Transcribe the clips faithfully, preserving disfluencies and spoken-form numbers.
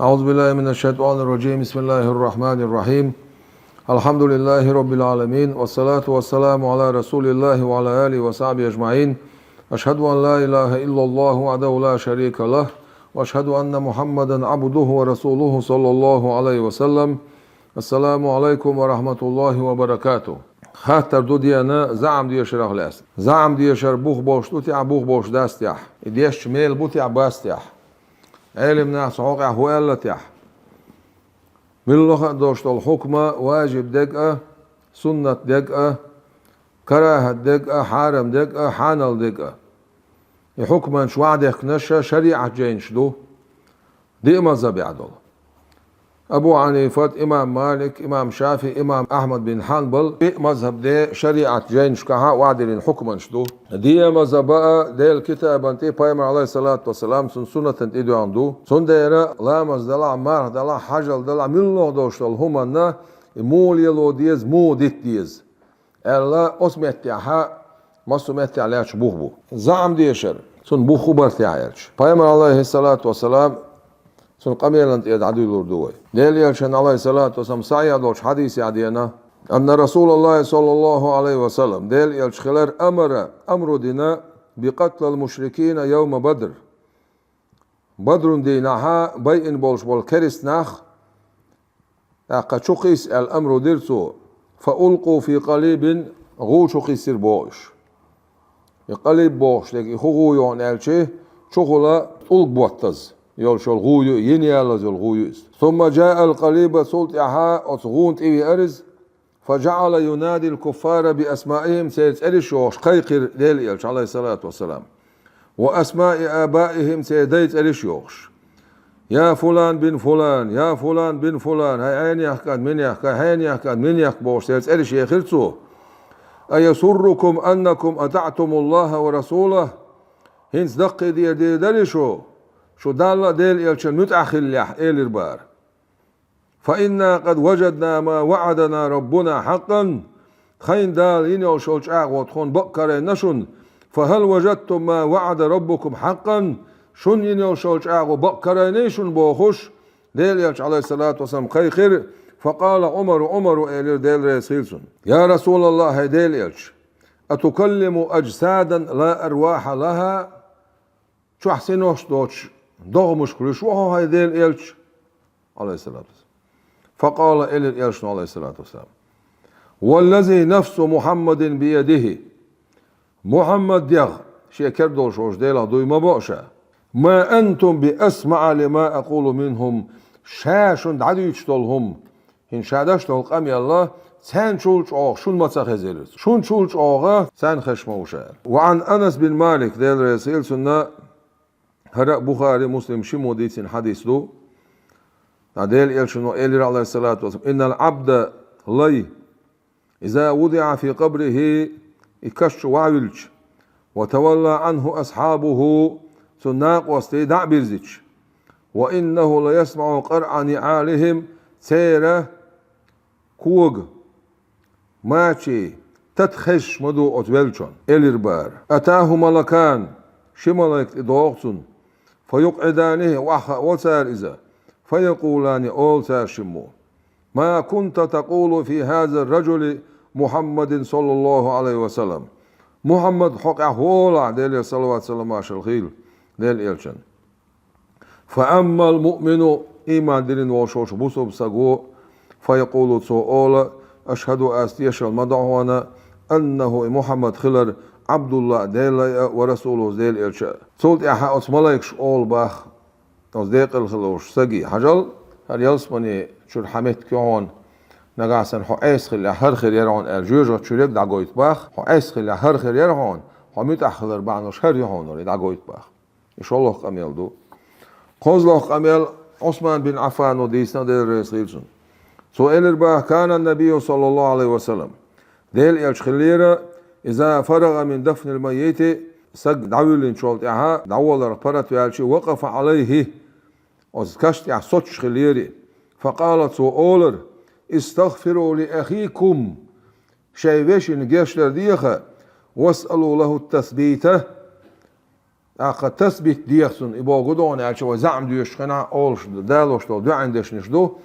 أعوذ بالله من الشيطان الرجيم. بسم الله الرحمن الرحيم. الحمد لله رب العالمين. والصلاة والسلام على رسول الله وعلى آله وصحبه أجمعين. أشهد أن لا إله إلا الله وحده لا شريك له. وأشهد أن محمدا عبده ورسوله صلى الله عليه وسلم. السلام عليكم ورحمة الله وبركاته. Хаттар ду дена заӀам дешарах лаьцна. ЗаӀам дешар бух болуш ду техьа, бух болуш дац техьа? И дешча мел бу техьа, бац техьа? Ӏелам наха цу хьокъехь хӀун аьлла техьа? Муьлхха а долуш долу хьукма важиб дерг а, суннат дерг а, карахӀат дерг а, хьарам дерг а, хьанал дерг а. И хьукманаш ваӀдехкнаш шариӀат жайнаш ду, диъ мазхабехь долу. Абу Хьанифат, имам Малик, имам ШафиӀи, имам Ахьмад бин Хьанбал, диъ мазхаб де шариӀат жайнашкахьа ваӀдирина хьукманаш ду. Диъ мазхаба а Делан китабан тӀе, пайхамар, алейхиссалату вассалам, цун суннатан тӀе доьгӀна ду. Цундела ламаз далахь, марха далахь, хьажал далахь, муьлхха долуш долу хӀуманна и муха лело деза, муха дита деза аьлла, оцу меттехьа, массо а меттехь лаьтташ бух бу. ЗаӀам дешар, цунна бух хӀун бара техьа аьлча? Пайхамар, алейхиссалату вассалам, цунна къамелан тӀера дӀадуьйлур ду вай. Делан Элчан, алейхиссалату вассалам, сахьихь долчу хьадисехь дена: «Анна Расулаллахи саллаллаху алейхи ва саллам», Делан Элча хилар, амара, амру дина, «бикъатлал мушрикина йовма Бадр». Бадрун дийнахьа байина болуш болу керста нах, тӀаккха чу кхисса аьлла амру дира цо, «фа улкъу фи къалибин», гӀу чу кхиссира боху уьш. И къалиб бохуш дерг и хӀун гӀу ю аьлча, чухула тӀулг боттаза йолуш йолу гӀу ю, йина яллаза йолу гӀу ю иза. «Сумма джаал къалиба», цул тӀаьхьа оцу гӀуна тӀевеара иза, «фа джаала юнадил куффара би асмаихим», церан цӀераш йохуш кхайкхира Делан Элча, алейхиссалату вассалам. «Ва асмаи абаихим», церан дай цӀераш йохуш. «Я фулан бин фулан, я фулан бин фулан, хьай хьенех кӀант, минех кӀант, хьенех кӀант, минех кӀант», бохуш, церан цӀераш ехира цо. «Аясуррукум аннакум атаътумуллаха ва расулах?» ХӀинца даккхийдер дийр дарий шу, шу Далла а, Делан Элчан муьтӀахь хиллехь, элира бара. «Фа инна къад ваджадна ма ваӀадана Раббуна хьакъан», тхайна Дала йина йолуш йолу чӀагӀо тхуна бакъ карийна шуна. «Фа хӀал ваджадтум ма ваӀада Раббукум хьакъан», шуна йина йолуш йолу чӀагӀо бакъ карийний шуна бохуш, Делан Элча, алейхиссалату вассалам, кхайкхира. «Фа къала Ӏумару», Ӏумара элира, Дела реза хила цунна: «Я Расулаллах, хьай Делан Элча, атукаллиму аджсадан ла арваха лаха?» Чохь синош доцуш догӀмашка луьйш ву хьо, хьай Делан Элча, алейхиссалату вассалам. Факъала, элира Элчано, алейхиссалату вассалам: «Валлази нафсу Мухьаммадин биядихи». Мухьаммадах, шен кара долуш волчу Делах дуй ма бо ша. «Ма антум би асмаъа лима акъулу минхум». Ша шуна дӀадуьйцуш долу хӀума, хӀинца ша деш долу къамел, царна чул чӀогӀа шуна ма ца хезира иза. Шуна чул чӀогӀа царна хезаш ма ву ша. Ва ан Анас бин Малик, Дела реза хила цунна, хӀара а Бухари, Муслим шиммо дийцина хьадис ду. Делан Элчано элира, алейхиссалату вассалам: «Иннал Ӏабда лай, иза вудиъа фи къабрихи», и каш чу ваьхьавиллича, «ва тавалла Ӏанху асхьабуху», цуьнан накъостий дӀа а бирзича, «ва иннаху ла ясмаъу къаръа ниӀалихим», церан кога, мачийн тата хезаш ма ду оцу веллачунна, элира бара. «Атаху малакан», ши малайк тӀедогӀу цунна, «фа юкъӀиданихи», охьахао цара иза, «фа якъулани», олу цара шиммо: «Ма кунта такъулу фи хаза раджули Мухьаммадин саллаллаху Ӏалайхи ва саллам». Мухьаммад хьокъехь хӀун олу ахь, Делера салават-салам-маршалла хуьлда Делан Элчанна? «Фа аммал муъмину», ийман диллина волуш волчу бусалба стага, «фа якъулу», цо олу: «Ашхаду», ас тешалла ма до хьуна, «аннаху», и Мухьаммад хилар, «Ӏабдуллахь», Делан лай а, «ва расулуху», Делан Элча а. Цул тӀаьхьа оцу малайкаша олу боху оцу декъала хилла волчу стаге: «Хьажал, хӀара ялсамани чуьра хьан меттиг ю хьуна, нагахь санна хьо Ӏеса хиллехь, хӀара хир яра хьуна», аьлла, жоьжахати чуьра дӀагойту боху. «Хьо Ӏеса хиллехь, хӀара хир яра хьуна, хьо муьтӀахь хилар бахьанаш хӀара ю хьуна», аьлла, дӀагойту боху. И шолгӀа къамел ду. КхозлагӀа къамел Ӏусман бин Ӏаффано дийцина, Дела реза хуьлда цунна. Цо элира боху: «Кана набийю саллаллаху Ӏалайхи ва саллам». Делан Элча хиллера, «иза фарагӀа мин дафнил маййити», стаг дӀавуьллинчул тӀаьхьа, дӀаволарх паргӀатваьлча, «вакъафа Ӏалайхи», оцу каш тӀехь соцуш хиллера. «Факъала», цо олура: «Истагъфиру ли ахикум», шайн вешина гечдар деха, «васъалу лаху тасбита», ТӀаккха тасбит деха цунна, и боху догӀун аьлча, вай заӀам доьшучу хенахь олуш ду, далош долу дуьӀан дешнаш ду: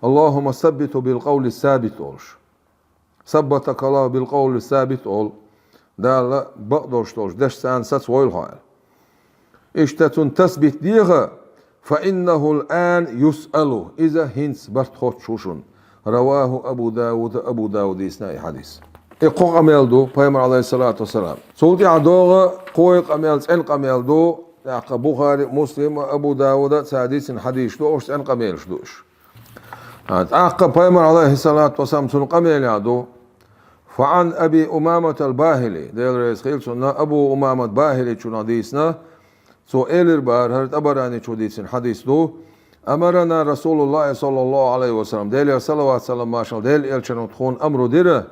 «Аллахумма саббиту бил къавли сабит», олуш. «Саббатака Аллаху бил къавли сабит», олу. Дала бакъдолуш долчу дешца сацавойла хьо аьлла. Иштта цунна тасбит деха, «фа иннахул ан юсъалу», иза хӀинца барт хоттуш ву шуна. Раваху Абу Дауд, Абу Дауд дийцина и хьадис. И кхо къамел ду пайхамар, алейхиссалату вассалам. Цул тӀаьхьа догӀу кхоя къамел, цӀена къамел ду, тӀаккха Бухари, Муслим, Абу Дауда цара дийцина хьадисаш ду, уьш цӀена къамелаш ду уьш. А, тӀаккха пайхамар, алейхиссалату вассалам, цунна къамелехь ду: «Фа ан Аби Умамат ал-Бахили», Дела реза хила цунна, Абу Умамат Бахиличунах дийцина, цо элира бара, хӀара ТӀабараничо дийцина хьадис ду: «Амарана Расулуллахи саллаллаху алейхи ва саллям», Делера салават-салам, машалла, Дела элчано тхуна амру дира,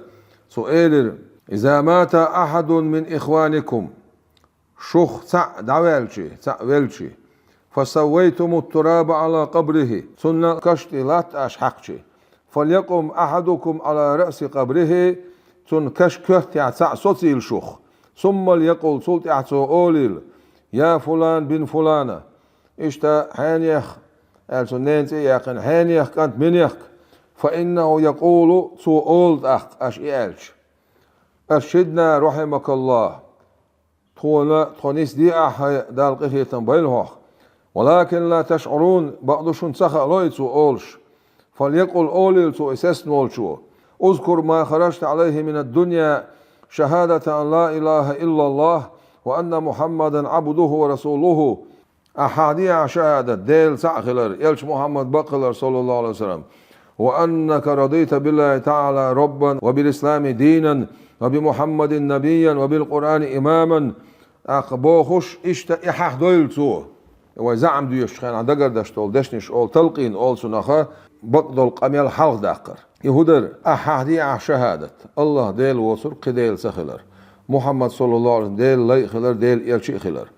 цо элира: «Иза мата ахадун мин ихваникум», шух цхьаъ дӀаваьлчи, цхьаъ велчи, «фасаввайтумут тураба ала къабрихи», цунна каш тӀе латта аша хьаькхчи, «фалякъум ахадукум ала раъси къабрихи», цунна каш коьртехь цхьаъ социйла шух, «сумма лякъул», цул тӀаьхьа цо олийла: «Я фулан бин фулана», иштта хьенех, аьлла цунна ненан цӀе а яьккхина, хьенех кӀант минех, «фа иннаху якъулу», цо олу тӀаккха аша и аьлча: «Аршидна, рахьимакаллах», тхуна, тхо нисде ахьа, Далла къинхетам бойла хьох. «Валакин ла ташъурун», бакъду шуна ца хаало и цо олуш. «Фалякъул», олийла цо и сецна волчо: «Узкур ма хараджта алейхи минад дунья, шахадата ан ла илаха иллаллах ва анна Мухаммадан абдуху ва расулуху». Ахьа хьахьа де ахьа шахадат, Дела цхьаъ хилар, элча Мухаммад бакъ хилар, саллаллаху алейхи ва саллям. «Ва аннака радийта биллахи та'ала роббан, ва бил ислами дийнан, ва би Мухаммадин набийян, ва бил Къуръани имаман», тӀаккха бохуш, иштта и хьахдойла цо. Вай заӀам доьшучу хенахь дагардеш долу дешнаш олу, талкъин олу цунах, бакъдолу къамел хьалха даккхар. И хӀун дара? Ахьа хьахьа де ахьа шахадат: АллахӀ Дела воцург кхин Дела ца хилар, Мухаммад, саллаллаху алейхи ва саллям, Делан лай а хилар, Делан элча а хилар.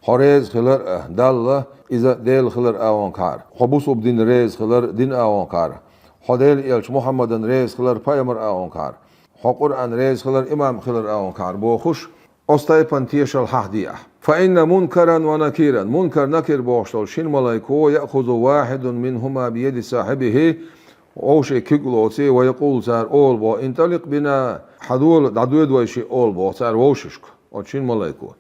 Хьо реза хилар а Далла, иза Дела хилар агӀонкахьара. Хьо бусулба динна реза хилар дин агӀонкахьара. Хьо Делан элча Мухаммадан реза хилар пайхамар агӀонкахьара. Хьо Къуръан реза хилар имам хилар агӀонкахьара бохуш, оцу тайпана тешал хьахьа де ахьа. «Фа инна мункаран ва накиран». Мункар, накир бохуш долу шина малайко: «Яъхузу вахидун минхума би яди сахьибихи». Вовшийн куьг а лоций, «ва якъулу», цара олу боху: «Инталикъ бина», хьан дола, дӀадоьду вай шиъ олу боху цара вовшашка, оцу шина малайко.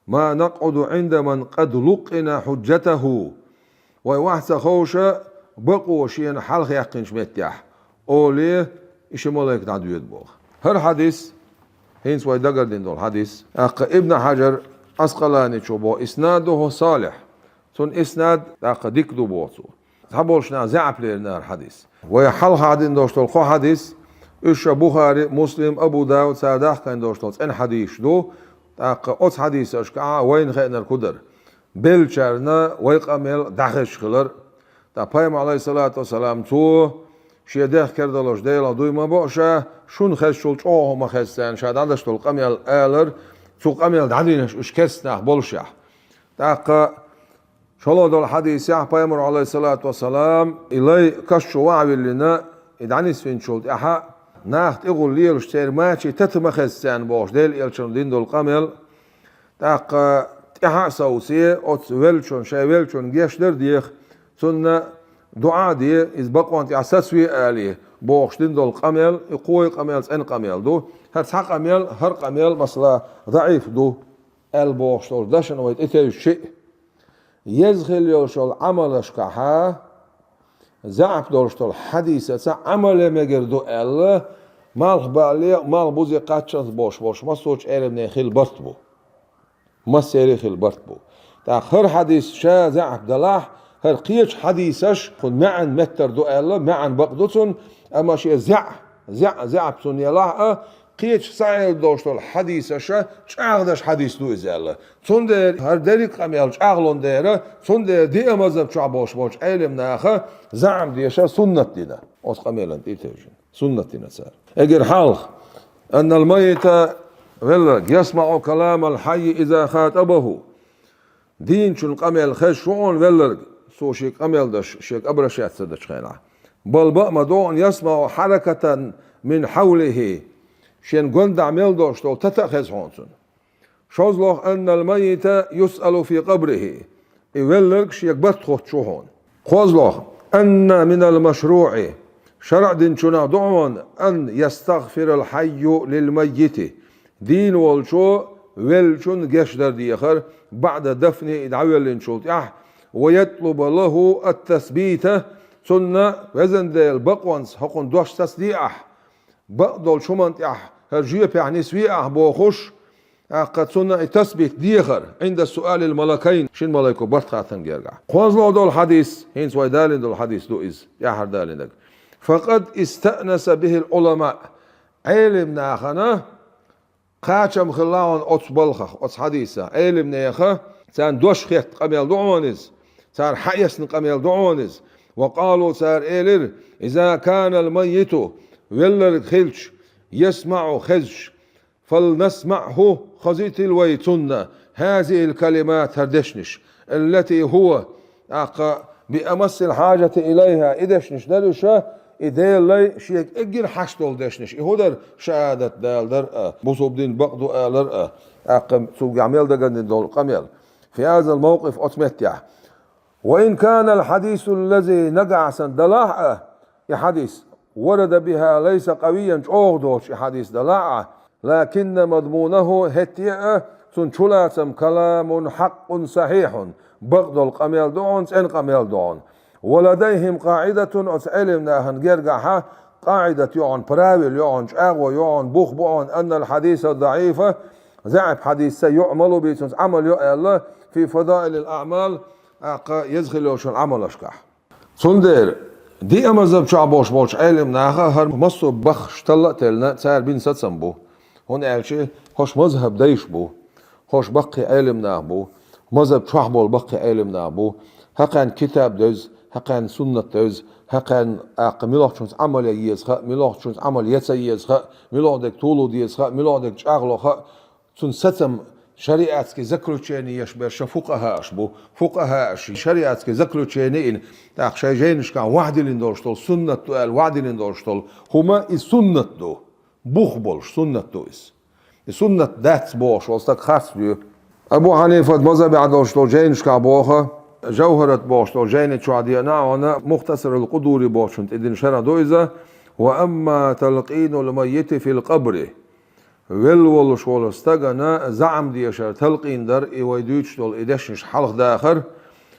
«Ма накъуду Ӏинда ман къад лукъина хьуджатаху». Вай вахь ца ховша, бакъо шена хьалхаяккхинчу меттехь, олий, и ши малайк дӀадоьду боху. ХӀара хьадис, хӀинца вай дагардина долу хьадис, тӀаккха Ибн Хьаджар Ӏаскъаланичо боху: «Иснадуху салихь». Цунна иснад тӀаккха дика ду боху цо. Цхьаболчу наха заьӀап лерина хӀара хьадис. Вай хьалха дина долуш долу кхо хьадис, уьш ша Бухари, Муслим, Абу Дауд, цара дахкийна долуш долу цӀена хьадисаш ду, тӀаккха оцу хьадисашкахь вайна хеанарг хӀун дара? Беллачарна вай къамел дӀахезаш хилар. Ткъа пайхамар, алейхиссалату вассалам, цо шен дехкера долуш Делах дуй ма бо ша, шуна хезачул чӀогӀа хӀума хеза царна ша дӀадеш долу къамел алар, цу къамел дӀадинарш уьш керста нах болушехь. ТӀаккха шолгӀа долу хьадисехь пайхамар, алейхиссалату вассалам, и лай каш чу ваха виллина, и дӀанисвинчул тӀаьхьа нах тӀехула лелаш церан мачийн тата ма хеза царна бохуш Делан элчано дина долу къамел, тӀаккха тӀаьхьа а совций, оцу веллачун, шайн веллачун гечдар а деха, цунна дуӀа а де, иза бакъонна тӀехь сацаве а алий, бохуш дина долу къамел, и кхоя къамел цӀена къамел ду. ХӀара цхьа къамел, хӀара къамел, масала, даӀиф ду, аьлла бохуш долу дашна вай тӀетевжа шиъ. Еза хила йолуш йолу Ӏамалашкахьа, заьӀап долуш долу хьадисаца Ӏамал ян мегар ду аьлла, малх бале, малх бузе кхаччалц бохуш болуш массочу Ӏеламнехан хилла барт бу. Массеран а хилла барт бу. ТӀаккха хӀара хьадис ша заьӀап далахь, хӀара кхечу хьадисаш кхунна маьӀна меттар ду аьлла, маьӀна бакъ ду цунна, амма шен заьӀ, заьӀ, заьӀап цунна елахь а, кхечу схьаэлла долуш долу хьадисаша чӀагӀдеш хьадис ду иза аьлла. Цундела хӀара дерриг а къамел чӀагӀлун дера, цундела диъ мазхӀаб чохь болуш болчу Ӏеламнаха заьӀам деша суннат дина. Оцу къамелан тӀе тевжина. Суннат дина цара. Эгер хьалха: «Аннал майита», велларг, «ясмаӀу каламал хьайи иза хатабаху». Дийначун къамел хезаш ву хьуна велларг, цо шен къамел даш, шега обращаться дечу хенахь. Бал бакъ ма ду хьуна: «ЯсмаӀу хьаракатан мин хьавлихи». Шен гондахь мел долуш долу тата а хеза хьуна цунна. ШозлагӀа, أن الميت يسأل في قبره. И велларг шега барт хотташ ву хьуна. КхозлагӀа, أن من المشروع. ШарӀа динчунах ду хьуна, أن يستغفر الحي للميت. Дийна волчо веллачунна гешт дар дехар, بعد دفنه, и дӀавеллинчул тӀехьа, ويطلب له التثبيت, цунна, везан Дела, бакъонца хӀокхунна дош сацаде ахь, бакъдолчу хӀуманна тӀехь хӀара жоьпехь нисве ахь бохуш, тӀаккха цунна и тасбит дехар, عند سؤال الملكين, шина малайко барт хаттарна гергахь. КхозлагӀа долу хьадис, хӀинца вай далийна долу хьадис ду иза, тӀаьхьара далийнарг. فقد استأنس به العلماء. Ӏелим нахана кхачам хилла хьуна оцу балхах, оцу хьадисах. Ӏелим нехан, царна дош хетта къамел ду хьуна иза, цара хьаэцна къамел ду хьуна иза. وقالوا, цара элира: إذا كان الميت, велларг хилча, يسمع, хезаш, فلنسمعه, хазийтийла вай цунна, هذه الكلمات, хӀара дешнаш, التي هو, тӀаккха, بأمس الحاجة إليها, и дешнаш дара уьш, и Делан лай шега эггара хьашт долу дешнаш. И хӀун дара? Шахьадат далар а, бусулба дин бакъ ду алар а, тӀаккха цуьнгахь мел дагадина долу къамел. في هذا الموقف, оцу меттехь. وإن كان الحديث الذي, нагахь санна далахь а, и хьадис, ورد بها ليس قويا, чӀогӀа доцуш и хьадис далахь а, لكن مضمونه, хӀетте а, цуьнан чулацам, كلام حق صحيح, бакъдолу къамел ду хьуна, цӀена къамел ду хьуна. ولديهم قاعدة, оцу Ӏелим нахана гергахь къаӀидат ю хьуна, правил ю хьуна, чӀагӀо ю хьуна, бух бу хьуна, أن الحديث الضعيف, заӀип хьадисца, يعمل به, цуьнца Ӏамал йо аьлла, في فضائل الأعمال, тӀаккха еза хила йолчу Ӏамалашкахь. Цундела диъ мазхӀаб чохь болуш болчу Ӏелим наха хӀара массо а баххаш талла а теллина, цара бина сацам бу. ХӀунда аьлча хӀорш мазхӀаб дайш бу, хӀорш баккхий Ӏелим нах бу, мазхӀаб чохь болу баккхий Ӏелим нах бу. ХӀокхарна китаб девза, хӀокхарна суннат девза, хӀокхарна, тӀаккха, муьлххачуьнца Ӏамал ян еза хаьа, муьлххачуьнца Ӏамал ян ца еза хаьа, муьлхха дерг толо деза хаьа, муьлхха дерг чӀагӀло хаьа. Цуьнан сацам шариатский заключение еш берш фукъахӀаш бу. ФукъахӀаш шариатский заключение йина, тӀаккха шайн жайнашкахь вахьдиллина долуш долу, суннат ду аьлла вахьдиллина долуш долу хӀума и суннат ду. Бух болуш суннат ду иза. И суннат дац бохуш волу стаг харц ву. Абу Хьанифат мазхӀабехь долуш долу жайнашкахь боху, Жавхарат бохуш долу жайни чохь деана а хьуна, Мухтасарул Къудури бохучун тӀедина шархь ду иза: وأما تلقين الميت في القبر. Велла волуш волу стагана заӀам дешар, талкъин дар, и вай дуьйцуш долу и дешнаш хьалха дахар,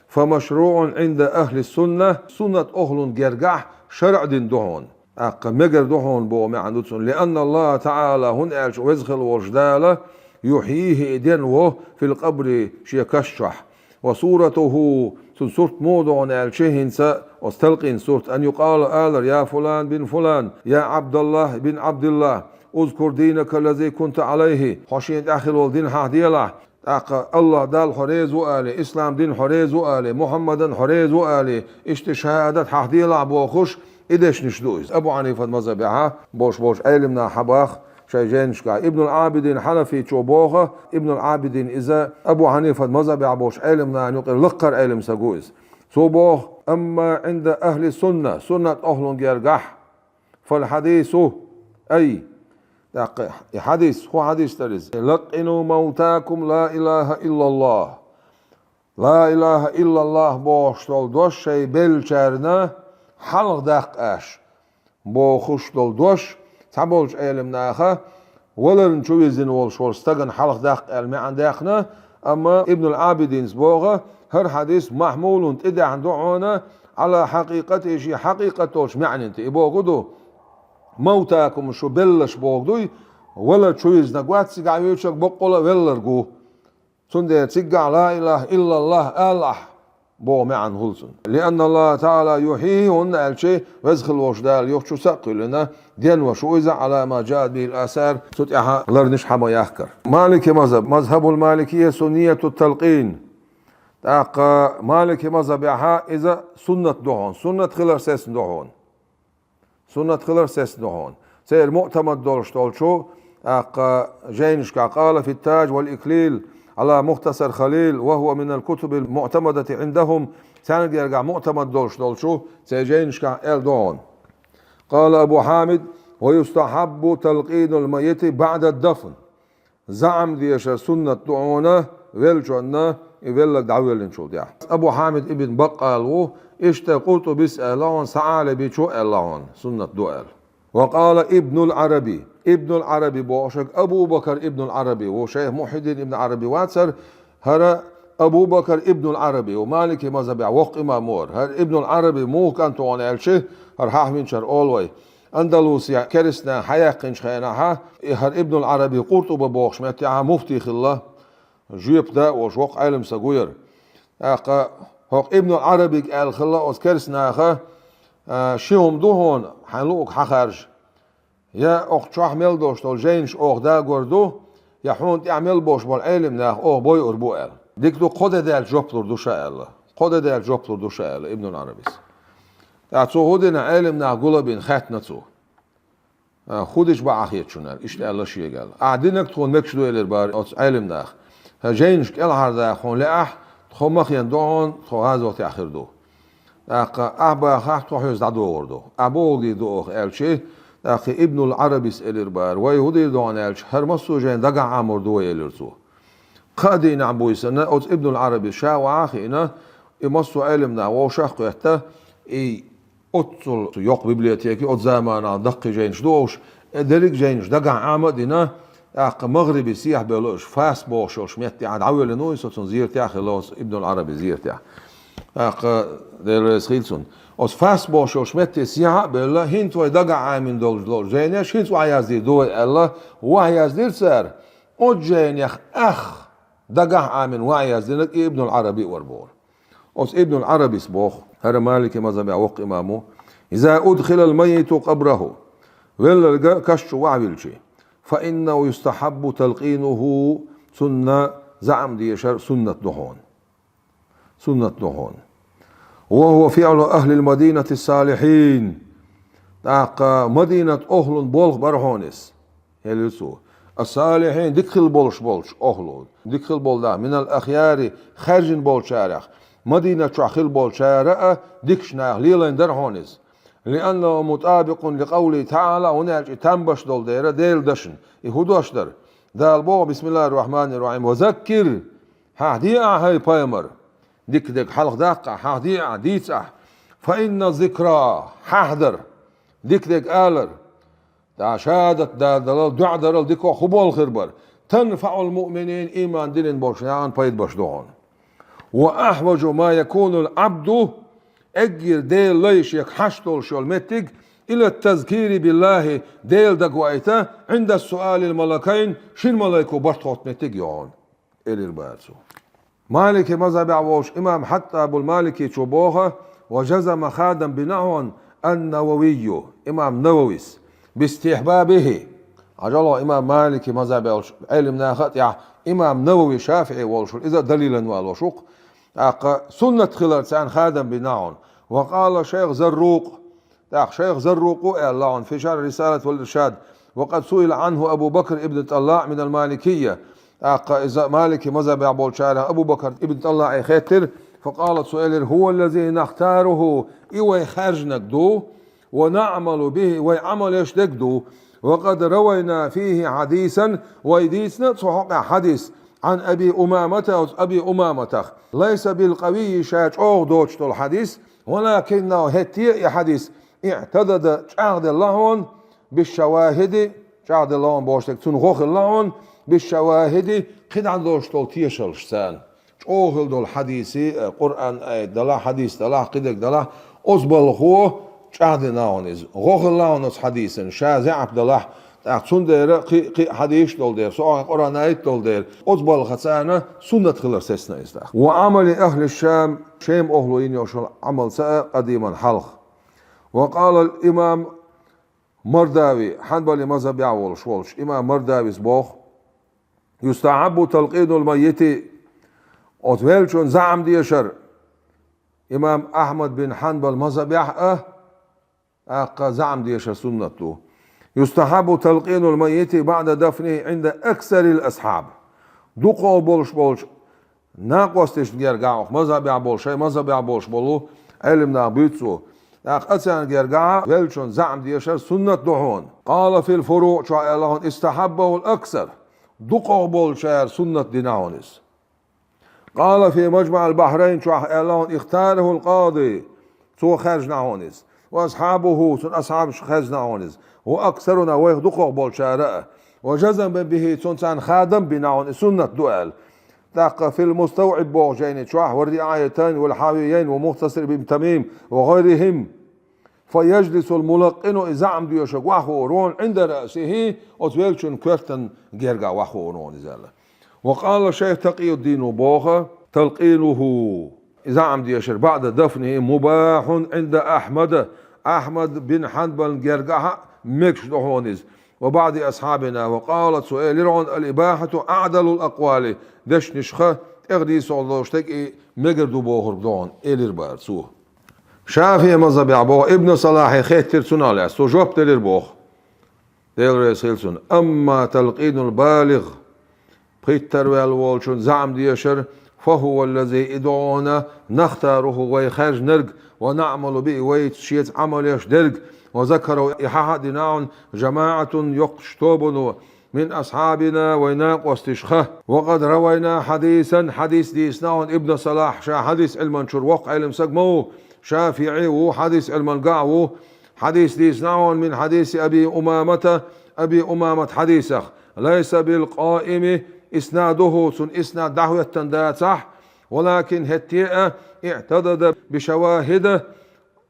فمشروع عند أهل السنة, суннат охлун гергахь шарӀ дина ду хьуна. ТӀаккха мегар ду хьуна боху маьӀна ду цунна. لأن الله تعالى, хӀунда аьлча Веза хила волуш Дала, يحييه, и денво, في القبر, шен каш чохь. وصورته, цуьнан сурт муха ду хьуна аьлча, хӀинца оцу талкъин сурт, أن يقال, алар: يا فلان بن فلان، يا عبد الله بن عبد الله، اذكر دينك الذي كنت عليه, хьо шена тӀехь хила волу дин хьахделахь, тӀаккха АллахӀ Далла хьо реза ву алий, ислам дин хьо реза ву алий, Мухьаммадан хьо реза ву алий, иштта шахӀадат хьахделахь бохуш, и дешнаш ду иза. Абу Хьанифат мазхӀабехь болуш болчу Ӏелим наха хьабаха шайн жайнашкахь. Ибнул Ӏабидин Хьанафичо боху, Ибнул Ӏабидин иза Абу Хьанифат мазхӀабехь болчу Ӏелим нахана юкъара лакхара Ӏелим стаг ву иза. Цо боху: أما عند أهل السنة, суннат охлун гергахь, فالحديث, أي, тӀаккха и хьадис, хӀун хьадис дара иза? لقنوا موتاكم لا إله إلا الله. Ла илаха иллаллах бохуш долу дош шайн беллачарна хьалха даккха аша, бохуш долу дош цхьаболчу Ӏелим наха валарна чу вирзина волуш волу стагана хьалха даккха аьлла маьӀна даьккхина, амма Ибнул Ӏабидинс боху, хӀара хьадис махьмулун тӀедаьхьна ду хьуна, Ӏала хьакъикъати, шен хьакъикъат долчу маьӀнина тӀе. И боху ду, мавтакум, шу белларш боху дуй, валар чу вирзинарг вац, цигахь вуьйцург боккъала а велларг ву. Цундела цигахь ла илаха иллаллах алахь боху маьӀна хуьлу цуьнан. لأن الله تعالى يحييه, хӀунда аьлча Веза хила волуш Дала юха чу са а кхоьллина, денвеш ву иза, على ما جاءت به الآثار, цу тӀехь ларниш хьа ма яхкара. Малики мазхаб, مذهب المالكية سنية التلقين. ТӀаккха Малики мазхабехь иза суннат ду хьуна, суннат хилар сецна ду хьуна. Суннат хилар сецна ду хьуна. Церан муътамад долуш долчу, тӀаккха, жайнашкахь: قال في التاج والإكليل على مختصر خليل، وهو من الكتب المعتمدة عندهم, царна гергахь муътамад долуш долчу церан жайнашкахь аьлла ду хьуна. قال أبو حامد: ويستحب تلقين الميت بعد الدفن. заӀам дешар суннат ду хьуна веллачунна, и велларг дӀавоьллинчул тӀехьа. Абу Хьамид ибн Баккъал ву, иштта Къуртубис аьлла хьуна, Саалибичо аьлла хьуна, суннат ду аьлла. Ва къала Ибнул Ӏараби. Ибнул Ӏараби бохушаг Абу Бакр Ибнул Ӏараби ву, шайх Мухьиддин Ибн Ӏараби вацар, хӀара Абу Бакр Ибнул Ӏараби ву, Малики мазхабехь воккха имам ву хӀара. ХӀара Ибнул Ӏараби муха кӀант ву хьуна аьлча, хӀара хьахьвинчар олу вай. Андалусехь керстанаша хьаяьккхинчу хенахьа, и хӀара Ибнул Ӏараби Къуртуба бохуш меттехьа муфти хилла, жоьпа да а волуш воккха Ӏелам стаг ву хӀара. ТӀаккха хӀокху Ибнул Ӏарабига аьлла хилла оцу керстанаша, а, ши хӀума ду хьуна, хьайн луург хьахаржа. Я оха чохь мел долуш долу жайнаш оха дагор ду, я хьуна тӀехь мел болуш болу Ӏелам нах оха бойур бу аьлла. Дика ду, кхо де даьлча жоп лур ду ша аьлла. Кхо де даьлча жоп лур ду ша аьлла Ибнул Ӏарабис. ТӀаккха цо хӀун дина, Ӏелам нах гулбина хаьттина цо. А, хӀун дича бакъахьа хета шуна аьлла, иштта аьлла шега аьлла. Ахь динарг тхуна мегаш ду элира бара оцу Ӏелам наха. Сан жайнаш кӀелхьардаха хьуна лаахь, тхо ма хен ду хьуна, тхо гӀазотехь хир ду. ТӀаккха ахь бахахь, тхо хьоьца дӀадогӀур ду. Ахь бохург дийр ду оха аьлча, тӀаккха Ибнул Ӏарабис элира бара, вай хӀун дийр ду хьуна аьлча, хӀара массо а жайна дагахь Ӏамор ду вай элира цо. Кхаа дийнахь буьйсанна оцу Ибнул Ӏарабис ша охьа а хиъна, и массо а Ӏелам нах вовшах а кхетта, и оццул йоккха библиотеки оцу заманахь даккхий жайнаш ду уьш, э, дерриг а жайнаш дагахь Ӏама а дина, тӀаккха МагӀрибе сехьа бевлла уьш, Фас бохуш йолуш метте дӀавоьллина ву, со цунна зератехь а хилла, оцу Ибнул Ӏарабис зератехь. ТӀаккха Дела реза хила цунна. Оцу Фас бохуш йолуш метте сехьа а бевлла, хӀинца вай дагахь Ӏамийна долуш долу жайнаш хӀинца охьаяздийр ду вай аьлла, охьаяздира цара, оцу жайнех ах дагахь Ӏамийна охьаяздинарг и Ибнул Ӏараби а вара бохура. Оцу Ибнул Ӏарабис боху, хӀара Малики мазхабехь воккха имам ву: «Иза удхилал маййиту къабраху», велларг каш чу охьавиллича, «фа иннаху юстахьаббу талкъинуху», цунна заӀам дешар суннат ду хьуна. Суннат ду хьуна. «Ва хува фиълу ахлил мадинати салихьин». ТӀаккха Мадинат охлун болх бара хьуна иза. Элира цо. Ас-салихьин, дика хила болуш болчу охлу, дика хила болу нах, минал ахъяри, хаьржина болчарех, Мадинат чохь хила болчара а дикачу наха лелайн дара хьуна иза. Лианнаху мутабикъун ликъавлихи таӀала, хӀунда аьлча и там беш долу дера Делан дашна. И хӀун дош дара? Дала боху, бисмиллахир рахманир рахим, «Ва заккир», хьахь де ахь, хӀай пайхамар. Дика дерг хьалха даккха ахь, хьахь де ахь, дийца ахь. «Фа инна зикра», хьахь дара. Дика дерг алар. ТӀаккха шахӀадат даларал, дуӀа дарал дика хӀун болу хир бара? «Танфаъул муъминин», ийман диллина болчу нахана пайда беш ду хьуна. «Ва ахьважу ма якунул Ӏабду», эггара Делан лай шега хьашт долуш йолу меттиг, «ила тазкири биллахи», Дела дагаваийта, «Ӏинда суалил малакайн», шина малайко барт хотту меттиг ю хьуна. Элира бара цо. Малики мазхабехь волчу имам Хьаттабул Маликичо боху, ва жазама хадам бинахьун ан-Нававийю, имам Нававис, бистихьбабихи. Хьажал хьо, имам Малики мазхабехь волчу Ӏелим наха а тӀехь имам Навави шафиӀи волуш ву, иза а далилан валош ву-кх. ТӀаккха суннат хилар царна хадам бинахьун. Ва къала шайх Заррукъ, ТӀаккха шайх Заррукъу аьлла хьуна, фи шархь Рисалат вал Иршад, ва къад суила Ӏанху Абу Бакр ибн ТӀаллаӀ минал Маликийя. ТӀаккха иза Малики мазхабехь болчарах Абу Бакр ибн ТӀаллаӀе хеттира, фа къала, цо элира, хӀува ллази нахтаруху, и вай хаьржинарг ду, ва наӀмалу бихи, вай Ӏамал еш дерг ду, ва къад равайна фихи хьадисан, вай дийцина цу хьокъехь хьадис, Ӏан Аби Умамата, оцу Аби Умаматах, лайса билкъавийи, ша чӀогӀа доцуш долу хьадис, валакиннаху, хӀетте а и хьадис, иӀтадада, чӀагӀделла хьуна, бишшавахиди, чӀагӀделла хьуна бохуш дерг, цунна гӀо хилла хьуна, бишшавахиди, кхидӀа долуш долу тешаллаш царна. ЧӀогӀа хилла долу хьадиси, э, Къуръан аят далахь, хьадис далахь, кхидерг далахь, оцу балхо чӀагӀдина хьуна иза. ГӀо хилла хьуна оцу хьадисан, ша заьӀап далахь, тӀаккха цундела кхин, кхин а хьадис долу дела, со а Къуръан аят долу дела, оцу балха царна суннат хилар сецна иза тӀаккха. Ва Ӏамали ахли Шам, Шем охло йина йолуш йолу Ӏамал ца а къадиман хьалха. Ва къала ал-имам Мардави, хьанбали мазхабехь волуш волчу имам Мардавис боху: «Юстахьаббу талкъинул маййити», оцу веллачун заьӀам дешар, имам Ахьмад бин Хьанбал мазхабехь а, тӀаккха заьӀам дешар суннат ду. «Юстахьаббу талкъинул маййити баъда дафнихи Ӏинда аксарил асхьаб». Дукхах болуш болчу накъосташна гергахь, оха мазхабехь болу, шайн мазхабехь болуш болу Ӏелим нах буьйцу цо. ТӀаккха царна гергахь веллачун заьӀам дешар суннат ду хьуна. Къала фил фуру чохь аьлла хьуна: «Истахьаббахул аксар». дукхагӀа болчара суннат дина хьона иза. قال في مجمع البحرين чохь аьлла хьона: اختاره القاضي, цо хаьржина хьона иза. وأصحابه, цун асхьабаша хаьржина хьона иза. وأكثرنا, вайх дукхагӀа болчара а. وجزم به, цунна царна хадам бина хьона, и суннат ду аьлла. ТӀаккха في المستوعب боху жайни чохь, والرعايتين والحاويين ومختصر ابن تميم وغيرهم. فيجلس الملقن, и заӀам доьшург вахавора, عند رأسه, оцу веллачун коьртан гергахь вахавора иза аьлла. وقال الشيخ تقي الدين, боху, تلقينه, и заӀам дешар, بعد دفنه مباح عند أحمد, Ахьмад бин Хьанбалан гергахь а мегаш ду хьона иза. وبعض أصحابنا, وقال, цо элира хьона: الإباحة أعدل الأقوال, дешнашха тӀех дийцалуш дерг и мегар ду бохург ду хьона, элира бара цо. ШафиӀи мазхабехь боху, Ибн Салахье хеттира цунах лаьцна, цо жоп делира боху. Дела реза хила цунна. أما تلقين البالغ, пхийттара ваьлла волчун заӀам дешар, فهو الذي, и ду хьона, نختاره, вай хаьржинарг, ونعمل به, вай шеца Ӏамал еш дерг, وذكره, и хьаха а дина хьона, جماعة, йоккхачу тобано, من أصحابنا, вайн накъосташха. وقد روينا حديثا, хьадис дийцина хьона Ибн Салахь, ша хьадис Ӏилман чуьра воккха Ӏелам саг ма ву, ШафиӀи ву, хьадис Ӏилман гӀа ву, хьадис дийцина хьона من حديث أبي أمامة, Аби Умамат хьадисах, ليس بالقائم إسناده, цун иснад дӀахӀоьттина дацахь, ولكن, хӀетте а, اعتضد بشواهد,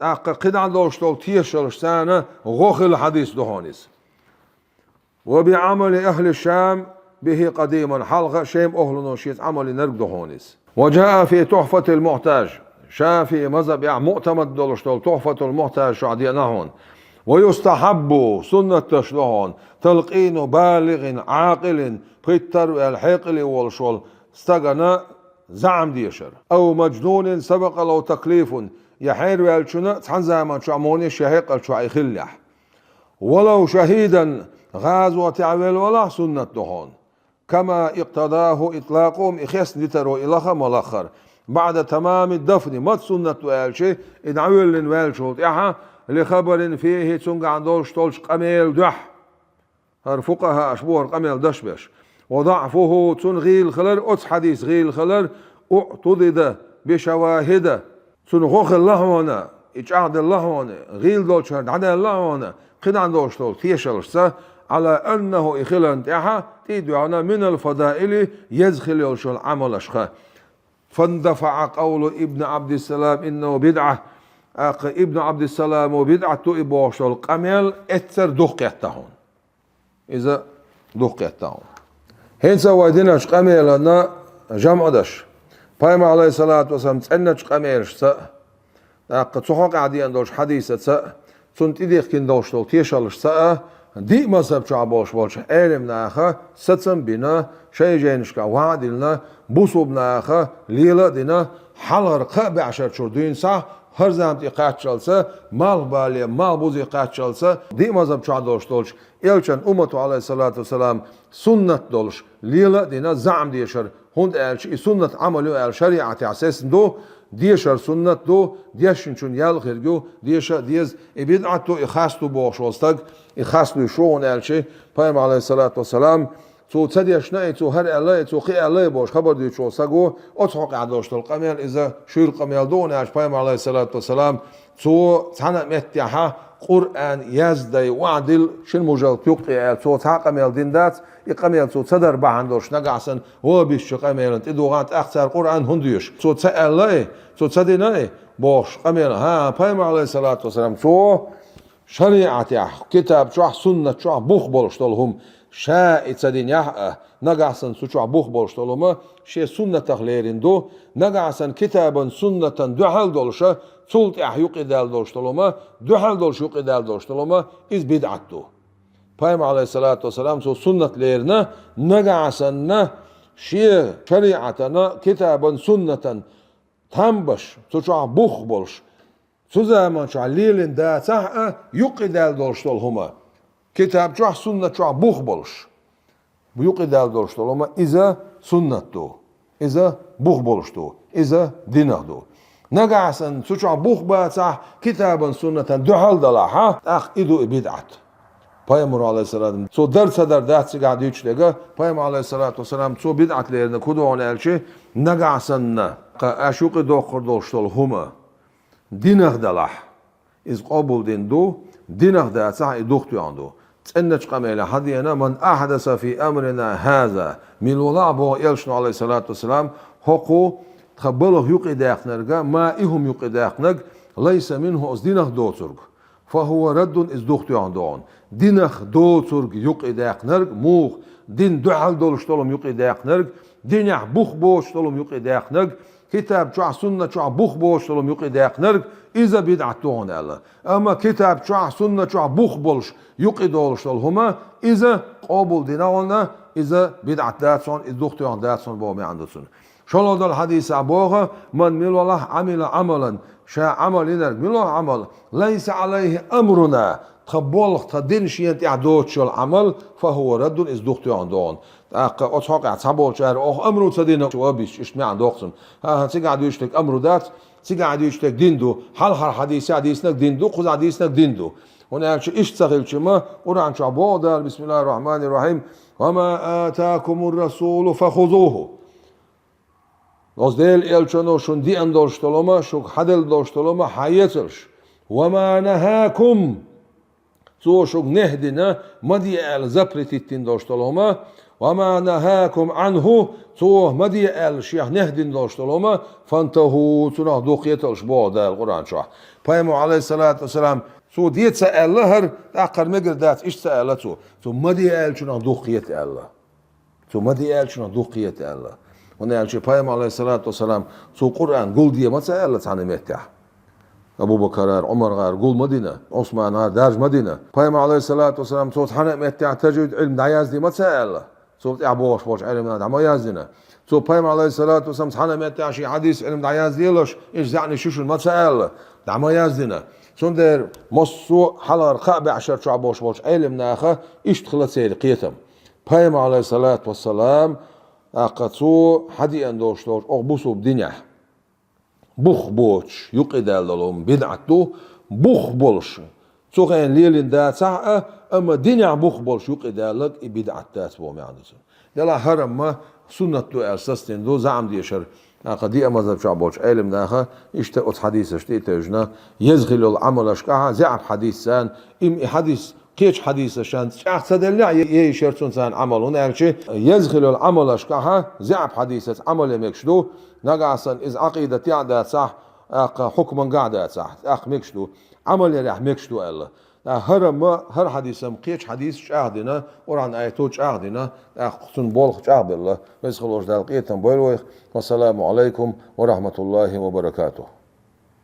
тӀаккха кхидӀа долуш долу тешаллашца гӀо хилла хьадис ду хьона иза. وبعمل أهل الشام به قديما, хьалха Шем охӀлано шеца Ӏамал йинарг ду хьона иза. وجاء في تحفة المحتاج, ШафиӀи мазхабехь муӀтамад долуш долу Тухфатул-Мухтаж чохь деана хьона. ويستحب, суннаташ ду хьона, تلقين بالغ عاقل, пхийттара ваьлла хьекъале волуш волу стагана заӀам дешар. أو مجنون سبق له تكليف, я хьераваьллачунна цхьана заман чохь муьлхха а шен хьекъал чохь и хиллехь. ولو شهيدا, гӀазотехь велла валахь, суннат ду хьона. كما اقتضاه إطلاقهم, и хестадитаро и лаха а ма лаххара. بعد تمام الدفن, маца суннат ду аьлча, и дӀавоьллина ваьллачул тӀаьхьа, لخبر فيه, цуьнгахь долуш долчу къамелан дуьхьа. ХӀара фукъахӀаша бохург къамел даш беш. وضعفه, цунна гӀийла хилар, оцу хьадисан гӀийла хилар, اعتضد بشواهد, цунна гӀо хилла хьона, и чӀагӀделла хьона, гӀийла долчуьра дӀадаьлла хьона, кхидӀа долуш долу тешаллашца, على أنه, и хиларна тӀаьхьа, тӀе а доьгӀна, من الفضائل, еза хила йолуш йолу Ӏамалашха. فاندفع قول ابن عبد السلام إنه بدعة, тӀаккха Ибн Ӏабдиссаламо бидӀат ду и бохуш долу къамел эццара духкхетта хьуна. Иза духкхетта хьуна. ХӀинца вай динарчу къамелана жамӀ даш, Пайхамар, Ӏалайхиссалату вассалам, цӀеначу къамелашца а, тӀаккха цу хьокъехь деана долчу хьадисаца а, цунна тӀедихкина долуш долу тешаллашца а, диъ мазхаб чохь болуш болчу Ӏелам наха сацам а бина, шайн жайнашкахь ваӀ а диллина, бусулба наха лела а дина, хьалхара кхаа бӀешарчуьра дуьйна схьа, хӀара зама тӀе кхаччалца, малхбале, малхбузе кхаччалца, диъ мазхаб чохь долуш долчу Элчан уммато, Ӏалайхиссалату вассалам, суннат долуш, лела а дина, заӀам дешар, хӀунда аьлча и суннат Ӏамал ю аьлла шариӀатехь сецна ду, дешар суннат ду, дешначунна ял хирг ю, деша а деза, и бидӀат ду, и хас ду бохуш волу стаг, и хас ду шу, хӀунда аьлча Пайхамар, Ӏалайхиссалату вассалам, цо ца дешна а, цо хӀара аьлла а, цо кхин аьлла а бохуш хабар дуьйцуш волу стаг ву, оцу хьокъехь долуш долу къамел иза шуьйра къамел ду, хӀунда аьлча Пайхамар, Ӏалайхиссалату вассалам, цо цхьана а меттехьа Къуръан яздай ваӀдил шина мужаллат юккъе аьлла, цо цхьа а къамел дина дац, и къамел цо ца дар бахьана долуш нагахь санна, вахӀабистчу къамелан тӀедугӀан тӀаккха цара Къуръан хӀунда доьшу? Цо ца аьлла а, цо ца дина а бохуш къамел, хӀан, Пайхамар, Ӏалайхиссалату вассалам, цо шариӀатехь, китаб чохь, суннат чохь бух болуш долу хӀума, ша и ца динехь а, нагахь санна цу чохь бух болуш долу хӀума шен суннатах лерина ду, нагахь санна китабан, суннатан дуьхьал долуша, цул тӀаьхьа юкъедаьлла долуш долу хӀума, дуьхьал долуш юкъедаьлла долуш долу хӀума, иза бидӀат ду. Пайхамар, Ӏалайхиссалату вассалам, цо суннат лерина, нагахь санна шен шариӀатана, китабан, суннатан там беш, цу чохь бух болуш, цу заман чохь лелина дацахь а, юкъедаьлла долуш долу хӀума, китаб чохь, суннат чохь бух болуш, юкъедаьлла долуш долу хӀума, иза суннат ду, иза бух болуш ду, иза динах ду. Нагахь санна цу чохь бух бацахь, китабан, суннатан дуьхьал далахьа, тӀаккха и ду и бидӀат. Пайхамар, алейхиссалату вассалам, цо дар ца дар дац цигахь дуьйцуш дерг, Пайхамар, алейхиссалату вассалам, цо бидӀат лерина кху догӀун аьлча, нагахь санна, кхы аш юкъе доккхур долуш долу хӀума, динах далахь, иза къобалдина ду, динах дацахь, и духтоьхна ду. ЦӀеначу къамелехь хьадеана: «Ман ахьдаса фи амрина хьаза», мила валахь, боху элчано, алейхиссалату вассалам, хӀокху тхан балха юкъе даьккхинарг, ма и хӀума юкъе даьккхинарг, лайса минху, оцу динах доцург, фа хӀува раддун, иза духтоьхна догӀун. Динах доцург юкъе даьккхинарг, муха, дин дуьхьал долуш долу хӀума юкъе даьккхинарг, динехь бух боцуш долу хӀума юкъе даьккхинарг, китаб чохь, сунна чохь бух боцуш долу хӀума юкъе даьккхинарг, иза бидӀат ду хьуна аьлла. Амма китаб чохь, сунна чохь бух болуш юкъе долуш долу хӀума, иза къобалдина хьуна, иза бидӀат дац хьуна, иза духтоьхна дац хьуна боху маьӀна ду цуьнан. ШолгӀа долу хьадисехь боху: «Ман, мила валахь, Ӏамила Ӏамалан», ша Ӏамал йинарг, мила валахь Ӏамал, «лайса Ӏалайхи амруна», тхан болх, тхан дин шена тӀехь доцуш йолу Ӏамал, фа хӀува раддун, иза духтоьхна догӀун. ТӀаккха оцу хьокъехь цхьаболчара: «Оха амру ца дина ву», бисча, иштта маьӀна доккху цуьнан. ХӀан-хӀа, цигахь дуьйцуш дерг амру дац, цигахь дуьйцуш дерг дин ду, хьалхара хьадисехь дийцинарг дин ду, кхузахь дийцинарг дин ду. ХӀунда аьлча иштта ца хилча ма, Къуръан чохь боху Дала, бисмиллахир рахманир рахим: «Ва ма атакумур расулу фа хузуху». Оцу Делан элчано шуна деана долуш долу хӀума, шуьга хьаделла долуш долу хӀума хьаэцалаш. «Ва ма нахакум», цо шуьга нехь дина, ма де аьлла, запретить дина долуш долу хӀума, «ва ма нахакум Ӏанху», цо ма де аьлла, шех нехь дина долуш долу хӀума, «фантаху», цунах дукха хеталаш, боху Дала Къуръан чохь. Пайхамар, алейхиссалату вассалам, цо де ца аьлла хӀара, тӀаккха хӀара мегар дац, иштта ца аьлла цо. Цо ма де аьллачунах дукха хета аьлла. Цо ма де аьллачунах дукха хета аьлла. ХӀунда аьлча Пайхамар, алейхиссалату вассалам, цо Къуръан гулде ма ца аьлла цхьана меттехь. Абу-Бакаргара, Ӏумаргара гул ма дина, Ӏусмангара дарж ма дина. Пайхамар, алейхиссалату вассалам, цо цхьана а меттехь тажвид Ӏилма дӀаязде ма ца аьлла. Цул тӀаьхьа бохуш болчу Ӏеламнаха дӀа ма яздина. Цо Пайхамар, алейхиссалату вассалам, цхьана а меттехь шен хьадис Ӏилма дӀаяздалаш, иза заьӀни шу шуна ма ца аьлла, дӀа ма яздина. Цундела массо а хьалхара кхаа бӀешар чохь бохуш болчу Ӏеламнаха иштта хилла церан кхетам. Пайхамар, алейхиссалату вассалам, тӀаккха цо хьадеана долуш долчу оха бусулба динехь бух боцуш юкъедаьлла долу хӀума бидӀат ду, бух болуш, цу хенахь лелийна дацахь а, амма динехь бух болуш юкъедаьлларг и бидӀат дац боху маьӀна ду цуьнан. Делахь хӀара-м суннат ду аьлла сацдина ду заӀам дешар, тӀаккха диъ мазхӀаб чохь болчу Ӏеламнаха иштта оцу хьадисашна тӀе а тевжина, еза хилла йолу Ӏамалашкахь а, заьӀап хьадис царна, им и хьадис кхечу хьадисашца чӀагӀ ца деллехь, е-, ейшар цунна царна Ӏамал. ХӀунда аьлча еза хилла йолу Ӏамалашкахьа заьӀап хьадисаца Ӏамал ян мегаш ду, нагахь санна иза Ӏакъидатехь а дацахь, тӀаккха хьукмангахь а дацахь, тӀаккха мегаш ду, Ӏамал ярехь мегаш ду аьлла. ТӀаккха хӀара-м, хӀара хьадис-м кхечу хьадисаца чӀагӀдина, Къуръан аято чӀагӀдина, тӀаккха цуьнан болх чӀагӀбелла. Веза хиллачу Дала къинхетам бойла вайх. Вассаламу Ӏалайкум ва рахьматуллахӀи ва баракатухӀ.